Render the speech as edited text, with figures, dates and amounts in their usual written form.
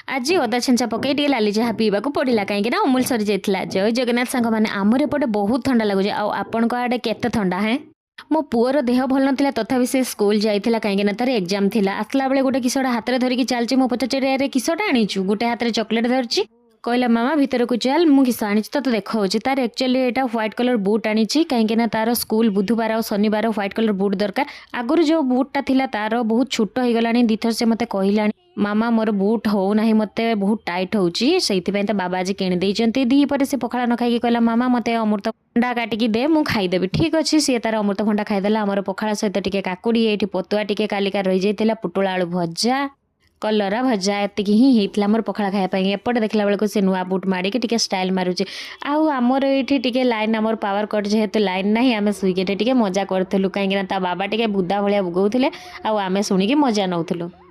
ଆଜି ଅଦା ଛେଞ୍ଚା ପକାଇ ଟିକେ ଲାଲି ଚାହା ପିଇବାକୁ ପଡ଼ିଲା, କାହିଁକି ନା ଅମୁଲ ସରିଯାଇଥିଲା। ଜୟ ଜଗନ୍ନାଥ ସାଙ୍ଗମାନେ। ଆମର ଏପଟେ ବହୁତ ଥଣ୍ଡା ଲାଗୁଛି, ଆଉ ଆପଣଙ୍କ ଆଡ଼େ କେତେ ଥଣ୍ଡା ହେଁ? ମୋ ପୁଅର ଦେହ ଭଲ ନଥିଲା, ତଥାପି ସେ ସ୍କୁଲ ଯାଇଥିଲା, କାହିଁକିନା ତାର ଏକ୍ଜାମ୍ ଥିଲା। ଆସିଲା ବେଳେ ଗୋଟେ କିସଟା ହାତରେ ଧରିକି ଚାଲିଛି। ମୁଁ ପଚାରିଲି, "ଆରେ, କିସଟା ଆଣିଛୁ?" ଗୋଟେ ହାତରେ ଚକୋଲେଟ୍ ଧରିଛି। କହିଲା, "ମାମା, ଭିତରକୁ ଚାଲ, ମୁଁ କିସ ଆଣିଛି ତତେ ଦେଖାଉଛି।" ତାର ଆକ୍ଚୁଆଲି ଏଇଟା ହ୍ୱାଇଟ୍ କଲର୍ ବୁଟ୍ ଆଣିଛି, କାହିଁକିନା ତାର ସ୍କୁଲ ବୁଧବାର ଆଉ ଶନିବାର ହ୍ୱାଇଟ୍ କଲର୍ ବୁଟ୍ ଦରକାର। ଆଗରୁ ଯେଉଁ ବୁଟ୍ଟା ଥିଲା ତାର, ବହୁତ ଛୋଟ ହେଇଗଲାଣି। ଦୁଇଥର ସେ ମୋତେ କହିଲାଣି, "ମାମା, ମୋର ବୁଟ୍ ହେଉନାହିଁ, ମୋତେ ବହୁତ ଟାଇଟ୍ ହେଉଛି।" ସେଇଥିପାଇଁ ତା ବାବା ଆଜି କିଣିଦେଇଛନ୍ତି। ପରେ ସେ ପଖାଳ ନ ଖାଇକି କହିଲା, "ମାମା, ମୋତେ ଅମୃତଭଣ୍ଡା କାଟିକି ଦେ, ମୁଁ ଖାଇଦେବି।" ଠିକ୍ ଅଛି, ସିଏ ତାର ଅମୃତଭଣ୍ଡା ଖାଇଦେଲା। ଆମର ପଖାଳ ସହିତ ଟିକେ କାକୁଡ଼ି, ଏଇଠି ପତୁଆ ଟିକେ କାଲିକା ରହିଯାଇଥିଲା, ପୋଟଳ ଆଳୁ ଭଜା, କଲରା ଭଜା, ଏତିକି ହିଁ ହେଇଥିଲା ଆମର ପଖାଳ ଖାଇବା ପାଇଁ। ଏପଟେ ଦେଖିଲା ବେଳକୁ ସେ ନୂଆ ବୁଟ୍ ମାଡ଼ିକି ଟିକେ ଷ୍ଟାଇଲ୍ ମାରୁଛି। ଆଉ ଆମର ଏଇଠି ଟିକେ ଲାଇନ୍, ଆମର ପାୱାର କଟ୍ ଯେହେତୁ ଲାଇନ୍ ନାହିଁ, ଆମେ ଶୋଇକି ଏଠି ଟିକେ ମଜା କରୁଥିଲୁ, କାହିଁକିନା ତା ବାବା ଟିକେ ବୁଦା ଭଳିଆ ବୁଗଉଥିଲେ ଆଉ ଆମେ ଶୁଣିକି ମଜା ନେଉଥିଲୁ।